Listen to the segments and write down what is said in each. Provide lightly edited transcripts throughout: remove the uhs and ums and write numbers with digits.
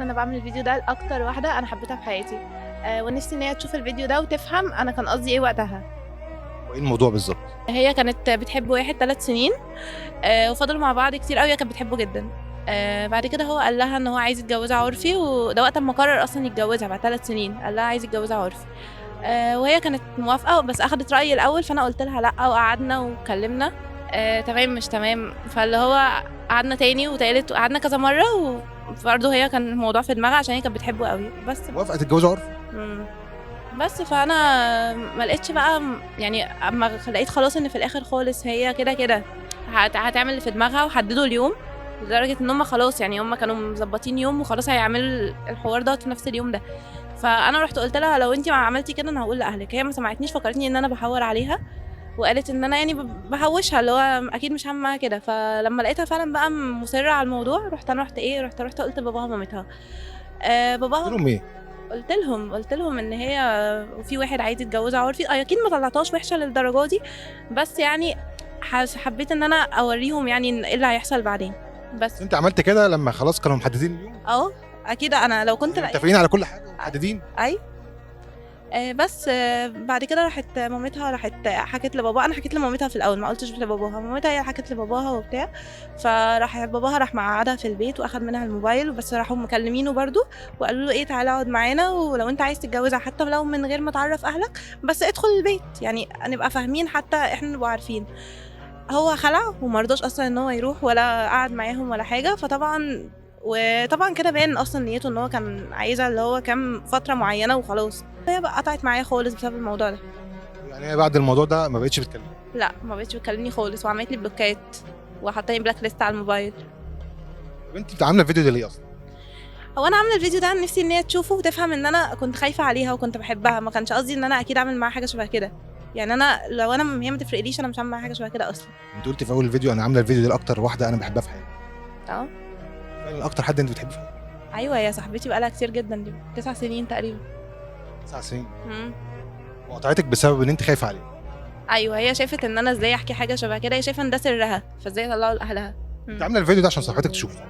أنا باعمل الفيديو ده لأكتر واحدة أنا حبيتها في حياتي، ونفسي إن هي تشوف الفيديو ده وتفهم أنا كان قصدي إيه وقتها. وايه الموضوع بالظبط؟ هي كانت بتحب واحد 3 سنين، وفضلوا مع بعض كتير أوي، هي كانت بتحبه جدًا. بعد كده هو قال لها إن هو عايز يتجوزها عُرفي، وده وقت أمّا قرر أصلًا يتجوزها بعد 3 سنين، قال لها عايز يتجوزها عُرفي. وهي كانت موافقة بس أخدت رأيي الأول، فأنا قُلت لها لأ، وقعدنا واتكلمنا، تمام مش تمام، فاللي هو قعدنا تاني وتالت وقعدنا كذا مرة، وبرضه هي كان الموضوع في دماغها عشان هي كانت بتحبه أوي، بس موافقة تتجوزي عرفي؟ إمم. بس فأنا ما لقيتش بقى يعني أمّا لقيت خلاص إن في الآخر خالص هي كده، كده هتعمل اللي في دماغها وحددوا اليوم، لدرجة إن هُم خلاص يعني هُم كانوا مضبطين يوم وخلاص هيعملوا الحوار دوّة في نفس اليوم ده. فأنا رُحت قُلت لها لو أنتِ ما عملتِ كده أنا هاقول لأهلِك، هي ما سمعتنيش فكرتني إن أنا باحوّر عليها، وقالت إن أنا يعني باهوّشها اللي هو أكيد مش هاعمل معاها كده، فلمّا لقيتها فعلًا بقى مُصرة على الموضوع، رُحت أنا رُحت إيه، رُحت رُحت قُلت لباباها ومامتها. باباها قلت لهم ايه؟ قُلت لهم إن هي في واحد عايز يتجوزها عُرفي، أكيد ما طلعتهاش وحشة للدرجة دي، بس يعني حبيت إن أنا أورّيهم يعني إن إيه اللي هيحصل بعدين، بس. انت عملت كده لما خلاص كانوا محددين اليوم؟ آه، أكيد أنا لو كنت متفقين على كل حاجة ومحددين؟ أيوه. بس بعد كده راحت مامتها راحت حكت لباباها، أنا حكيت لمامتها في الأول ما قُلتش لباباها، مامتها هي اللي حكت لباباها وبتاع، فراح باباها راح مقعدها في البيت وأخد منها الموبايل، بس راحوا مكلمينه برضه وقالوا له إيه تعالَ اقعد معانا ولو أنت عايز تتجوزها حتى لو من غير ما تعرّف أهلك، بس ادخل البيت، يعني نبقى فاهمين حتى إحنا نبقى عارفين. هو خلع وما رضاش أصلًا إن هو يروح ولا قعد معاهم ولا حاجة، فطبعًا وطبعًا كده بان أصلًا نيته إن هو كان عايزها اللي هو كام فترة معينة وخلاص. هي بقى قطعت معايا خالص بسبب الموضوع ده. يعني هي بعد الموضوع ده ما بقتش بتكلمك؟ لأ، ما بقتش بتكلمني خالص وعملت لي بلوكات وحطّت لي black list على الموبايل. طب انت عامله الفيديو ده ليه اصلا؟ هو أنا عاملة الفيديو ده نفسي إن هي تشوفه وتفهم إن أنا كنت خايفة عليها وكنت باحبها، ما كانش قصدي إن أنا أكيد أعمل معاها حاجة شبه كده. يعني أنا لو أنا هي ما تفرقليش أنا مش هاعمل معاها حاجة شبه كده أصلًا. انت قلتي في اول الفيديو انا عامله الفيديو ده لاكتر واحدة انا بحبها في حياتي. آه. فعلا اكتر حد انت بتحبيه في حياتك؟ أيوه، هي صاحبتي بقى لها كتير جدًا، دي 9 سنين تقريبًا. 9 سنين. إمم. وقطعتك بسبب ان انت خايفة عليها. أيوه، هي شافت إن أنا إزاي أحكي حاجة شبه كده، هي شايفة إن ده سرها، فإزاي أطلعه لأهلها. انت عامله الفيديو ده عشان صاحبتك تشوفه.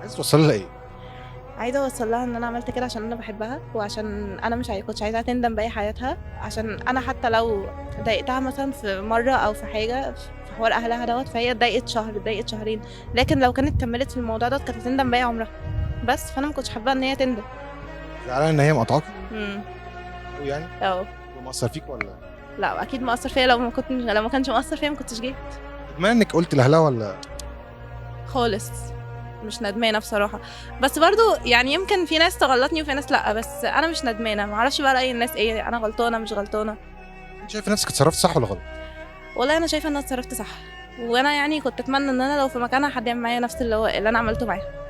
عايزه توصلي لها ايه؟ عايزة أوصل لها إن أنا عملت كده عشان أنا بحبها، وعشان أنا مش كنتش عايزاها تندم باقي حياتها، عشان أنا حتى لو ضايقتها مثلًا في مرة أو في حاجة في حوار أهلها دوّة، فهي اتضايقت شهر، اتضايقت شهرين، لكن لو كانت كملت في الموضوع دوّة كانت هتندم باقي عمرها. بس، فأنا ما كنتش حابة إن هي تندم. زعلانة إن هي مقاطعاكي؟ إمم. أوي يعني؟ آه. مأثر فيك ولا؟ لأ، أكيد مأثر فيّا، لو ما كانش مأثر فيّا ما كنتش جيت. ندمانة إنِك قلتِ لأهلها ولا؟ خالص، مش ندمانة بصراحة، بس برضه يعني يمكن في ناس تغلطني وفي ناس لأ، بس أنا مش ندمانة، ما أعرفش بقى رأي الناس إيه، أنا غلطانة مش غلطانة. أنتِ شايفة نفسِك اتصرفتِ صح ولا غلط؟ والله أنا شايفة إن أنا اتصرفت صح، وأنا يعني كنت أتمنى إن أنا لو في مكانها حد يعمل معايا نفس اللي أنا عملته معاها.